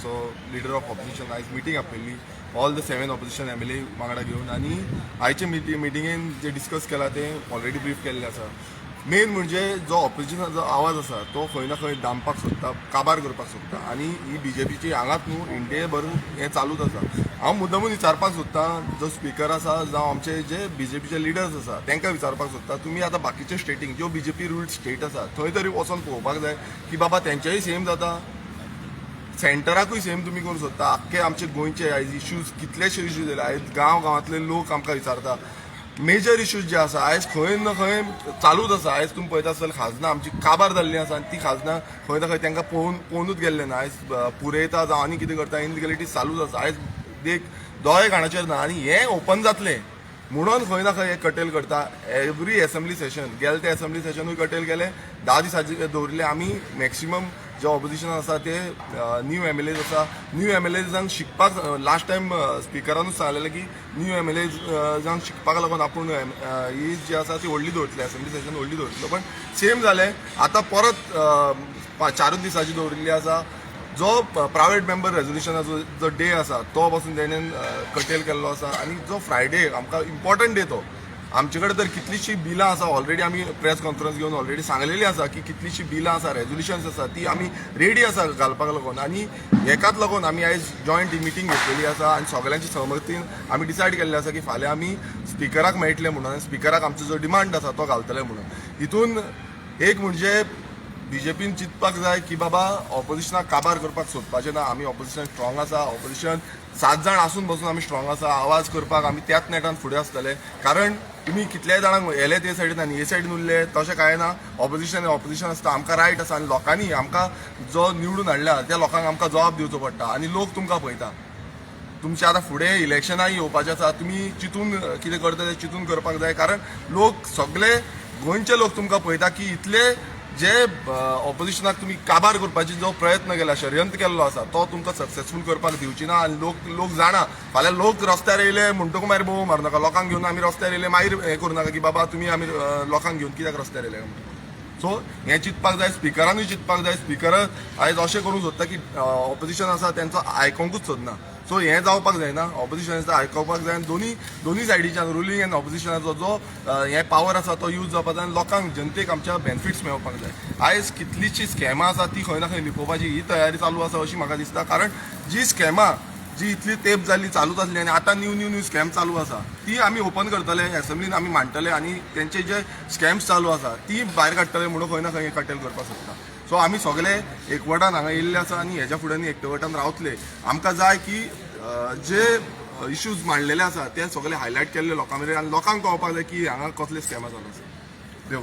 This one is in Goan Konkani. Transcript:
आमचो लिडर ऑफ ऑपोजिशन आयज meeting आपयल्ली all the seven opposition MLA वांगडा घेवन आनी आयचे मिटिंगेन जे डिस्कस केला तें ऑलरेडी ब्रीफ केल्लें आसा. मेन म्हणजे जो ऑपोजिशनाचो आवाज आसा तो खंय ना खंय दामपाक सोदता, काबार करपाक सोदता आनी ही बीजेपीची हांगाच न्हू, इंडियेभर हें चालूच आसा. हांव मुद्दमून विचारपाक सोदतां, जो स्पिकर आसा जावं आमचे जे बीजेपीचे लिडर्स आसा तांकां विचारपाक सोदता, तुमी आतां बाकीचे स्टेटींक ज्यो बीजेपी रुल्ड स्टेट आसा थंय तरी वचोन पळोवपाक जाय की बाबा तेंचेय सेम जाता, सेंटराकूय सेम तुमी करूंक सोदता. आख्खे आमचे गोंयचे आयज इश्यूज, कितलेशे इश्यूज येयले. आयज गांव गांवांतले लोक आमकां विचारता, मेजर इश्यूज जे आसा आयज खंय ना खंय चालूच आसा. आयज तुमी पळयता आसतले, खाजनां आमची काबार जाल्ली आसा आनी ती खाजनां खंय ना खंय तांकां पळोवन पळोवनूच गेल्ले ना. आयज पुरयता जावं आनी कितें करता, इनलिगलिटी चालूच आसा. आयज देख दोळे काणाचेर ना आनी हें ओपन जातलें म्हणून खंय ना खंय हे कटेल करता. एवरी एसेंब्ली सेशन गेले, ते एसेंब्ली सेशनूय कटेल केले, 10 दिसांचे दवरिल्ले. आमी मॅक्सिमम जे ऑपोजिशन आसा ते न्यू एमएलएज आसा. न्यू एमएलएजांक शिकपाक लास्ट टायम स्पिकरानूच सांगलेलें की न्यू एमएलएजांक शिकपाक लागून आपूण ही जी आसा ती व्हडली दवरतली, एसेंब्ली सेशन व्हडली दवरतलो. पण सेम जालें, आतां परत 4ूच दिसांची दवरिल्ली आसा. जो प्रायवेट मेंबर रेजोल्युशनाचो जो डे आसा तो पासून तेणेन कटेल केल्लो आसा आनी जो फ्रायडे आमकां इम्पॉर्टंट डे तो, आमचे कडेन तर कितलीशीं बिलां आसा. ऑलरेडी आमी प्रेस कॉन्फरन्स घेवन ऑलरेडी सांगलेली आसा की कितलीशीं बिलां आसा, रेजोल्युशन्स आसा, ती आमी रेडी आसा घालपाक लागून. आनी हेकाच लागून आमी आयज जॉयंट मिटींग घेतलेली आसा आनी सगळ्यांची सहमतीन आमी डिसायड केल्लें आसा की फाल्यां आमी स्पिकराक मेळटले म्हणून आनी स्पिकराक आमचो जो डिमांड आसा तो घालतले म्हणून. हितून एक म्हणजे बीजेपीन चिंतपाक जाय की बाबा ऑपोजिशनाक काबार करपाक सोदपाचें ना. आमी ऑपोजिशन स्ट्रॉंग आसा. ऑपोजिशन सात जाण आसून बसून आमी स्ट्रॉंग आसा. आवाज करपाक आमी त्याच नेटान फुडें आसतले, कारण तुमी कितल्याय जाणांक येले ते सायडीन आनी हे सायडीन उरले, तशें कांय ना. ऑपोजिशन ऑपोजिशन आसता, आमकां रायट आसा आनी लोकांनी आमकां जो निवडून हाडला त्या लोकांक आमकां जबाब दिवचो पडटा आनी लोक तुमकां पळयता. तुमचे आतां फुडें इलेक्शनाय येवपाचें आसा. तुमी चिंतून कितें करता तें चिंतून करपाक जाय, कारण लोक सगळे गोंयचे लोक तुमकां पळयता की इतले जे ऑपोजिशनाक तुमी काबार करपाची जो प्रयत्न केला, षडयंत्र केल्लो आसा, तो तुमकां सक्सेसफूल करपाक दिवची ना. आनी लोक लोक जाणा, फाल्यां लोक रस्त्यार येयले म्हणटकूच मागीर बोव मारनाका, लोकांक घेवन आमी रस्त्यार येयले, मागीर हें करूं नाका की बाबा तुमी आमी लोकांक घेवन कित्याक रस्त्यार येयले म्हणून. सो हें चिंतपाक जाय, स्पिकरानूय चिंतपाक जाय. स्पिकर आयज अशें करूंक सोदता की ऑपोजिशन आसा तेंचो आयकोंकूच सोदना. सो हें जावपाक जायना. ऑपोजिशनाचो आयकोवपाक जाय आनी दोनी दोनी सायडीच्यान, रुलींग आनी ऑपोजिशनाचो जो हें पावर आसा तो यूज जावपाक जाय आनी लोकांक, जनतेक आमच्या बेनिफिट्स मेळपाक जाय. आयज कितलीशीं स्कॅमां आसा ती खंय ना खंय लिपोवपाची ही तयारी चालू आसा अशी म्हाका दिसता, कारण जी स्कॅमां जी इतली तेंप जाली चालूच आसली आनी आतां न्यू न्यू न्यू स्कॅम चालू आसा, ती आमी ओपन करतले, एसेंब्लीन आमी मांडटले आनी तेंचे जे स्कॅम्स चालू आसा ती भायर काडटले म्हणून खंय ना खंय कटेल करपाक सोदता. सो आमी सगळे एकवटान हांगा येयल्ले आसा आनी हेच्या फुड्यान एकवटान रावतले. आमकां जाय की जे इश्यूज मांडलेले आसा ते सगळे हायलायट केल्ले लोकां मेरेन आनी लोकांक कळपाक जाय की हांगा कसले स्कॅमां चालू आसा.